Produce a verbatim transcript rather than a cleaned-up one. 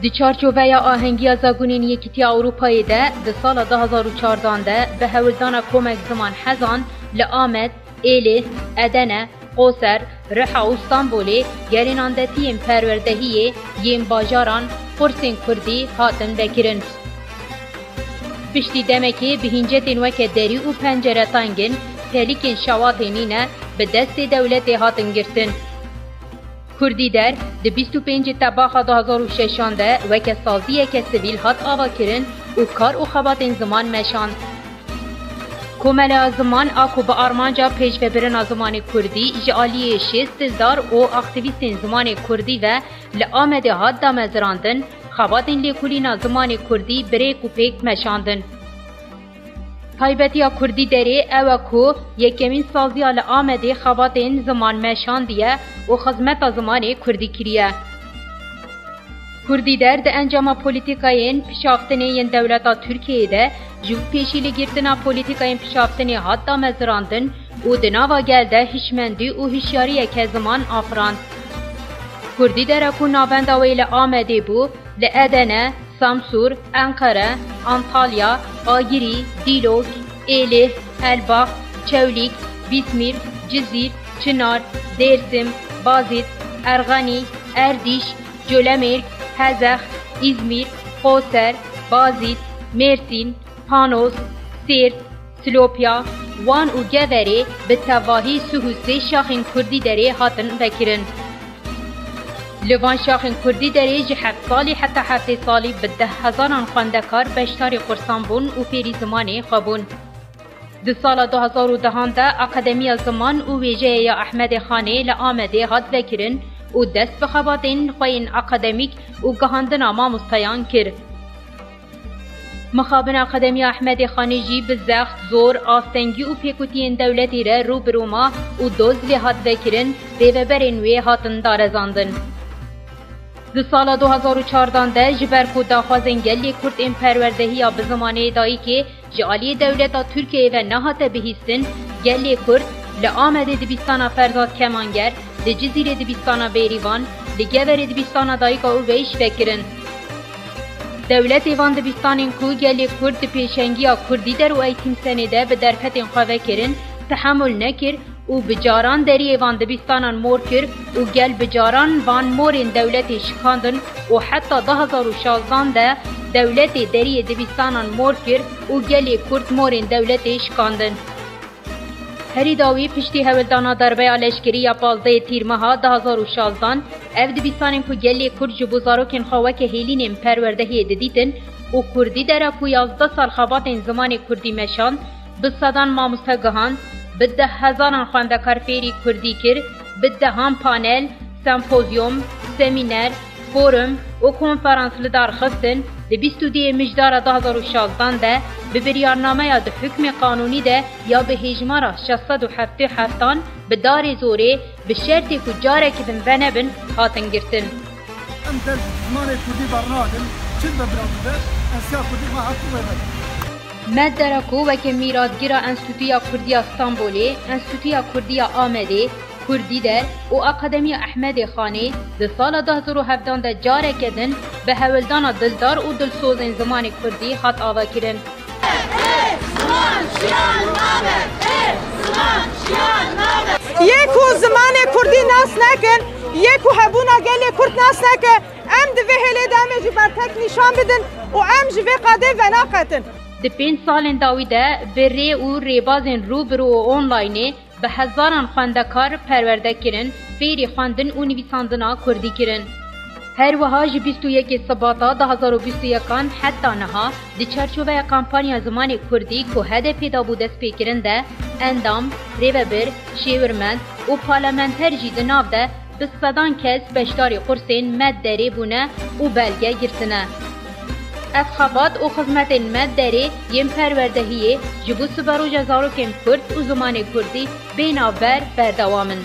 Di çarçoveya ahengiya Zagonên Yekîtiya Ewropayê de, di sala du hazar û çardan de bi hewldana komek ziman hezan li Amed, Êlih, Edene, Qoser, Riha û Stenbolê gerênandetiyên perwerdehiyê yên bajaran qursên kurdî hatin vekirin. Piştî demekê bi hîncetên weke derî û pencere tengin, telîkên şewatê nîne, bi destê dewletê hatin girtin. Kurdî Der di bîst û pêncê Tebaxa du hazar û şeşan de weke saziyeke sivîl hat avakirin û kar û xebatên ziman meşand. Komeleya Ziman a ku bi armanca pêşvebirina zimanê kurdî ji aliyê şêst dildar û aktîvîstên zimanê kurdî ve li Amedê hat damezirandin, xebatên lêkolîna zimanê kurdî bi rêk û pêk meşandin. Taybetiya Kurdî Derê ew e ku yekemîn saziya li Amedê xebatên ziman meşandiye û xizmeta zimanê kurdî kiriye. Kurdî Der di encama polîtîkayên pişaftinê yên dewleta Tirkiyeyê de ji bo pêşî li girtina polîtîkayên pişaftinê hat damezirandin û di nava gel de hişmendî û hişyariyeke ziman afirand. Kurdî Der e ku navenda wê li Amedê bû, li Edene, Samsûr, Enqere, Antalya, Agirî, Dîlok, Êlih, Elbax, Çewlîg, Bîsmîr, Cizîr, Çinar, Dêrsim, Bazîd, Erxenî, Erdîş, Colemêrg, Hezex, Îzmîr, Qoser, Bazîd, Mêrsîn, Panos, Sêrt, Silopya, Wan û Geverê bi tevahî sih û sê şaxên Kurdî Derê hatin vekirin. Li van şaxên Kurdî Derê ji heft salî heta heftê salî bi deh hezaran xwendekar beşdarî qursan bûn û fêrî zimanê xwe bûn. Di sala du hazar û dehan de Akademiya Ziman û Wêjeyê ya Ehmedê Xanê li Amedê hat vekirin û dest bi xebatên xwe yên akademîk û gihandina mamostayan kir. Mixabin Akademiya Ehmedê Xanê jî bi zext, zor, astengî û pêkutiyên dewletî re rû bi rû ma û doz lê hat vekirin, rêveberên wê hatin darezandin. Di sala du hazar û çardan de ji ber ku daxwazên gelê Kurd ên perwerdehiya bi zimanê dayikê ji aliyê dewleta Tirkiyeyê ve nehate bihîstin, gelê Kurd li Amedê dibistana Ferzad Kemanger, li Cizîrê dibistana Bêrîvan, li Geverê dibistana Dayika Ûveyş vekirin. Dewletê van dibistanên ku gelê Kurd di pêşengiya Kurdî Der û Eğitim Senê de bi derfetên xwe vekirin, tehemul nekir û bi caran deriyê van dibistanan mor kir û gel bi caran van morên dewletê şikandin û heta du hazar û şazdan de dewletê deriyê dibistanan mor kir û gelê Kurd morên dewletê şikandin. Herî dawî piştî hewldana darbeya leşkerî ya pazdehê Tîrmeha du hazar û şazdan, ev dibistanên ku gelê Kurd ji bo zarokên xwe weke hêlînên perwerdehiyê didîtin û Kurdî Der e ku yazdeh sal xebatên zimanê kurdî meşand, bi sedan mamoste gihand, bi deh hezaran xwendekar fêrî kurdî kir, bi dehan panel, sempozyum, semîner, forum û konferans li dar xistin, di bîst û duyê Mijdara du hazar û şazdan de bi biryarnameya di hukmê qanûnî de ya bi hêjmara şeş sed û heftê û heftan bi darê zorê, bi şertê ku careke din venebin, hatin girtin. Em der zimanê kurdî bernadin, çi be bira bibe, ensiya kurdî me heft bibe. Med Der e ku weke mîratgira Enstîtuya Kurdî ya Stenbolê, Enstîtuya Kurdî ya Amedê, Kurdî Der û Akademiya Ehmedê Xanê di sala du hazar û hevdan de careke din bi hewldana dildar û dilsozên zimanê kurdî hat avakirin. Yê ku zimanê kurdî nas nekin, yê ku hebûna gelê kurd nas neke, em di vê hêlê de em ê jî bertek nîşan bidin û em ji vê qadê venaqetin. Di pênc salên dawî de bi rê û rêbazên rû bi rû û onlaynê bi hezaran xwendekar perwerde kirin, fêrî xwendin û nivîsandina kurdî kirin. Her wiha ji bîst û yekê Sibata du hazar û bîst û yekan heta niha di çarçoveya kampanya zimanê kurdî ku H D P'ê de bû destpêkirin de endam, rêvebir, şêwirmend û parlamenter jî di nav de bi sedan kes beşdarî qursên Med Derê bûne û belge girtine. Ev xebat û xizmetên Med Derê yên perwerdehiyê ji bo siberoja zarokên kurd û zimanê kurdî bê navber berdewam in.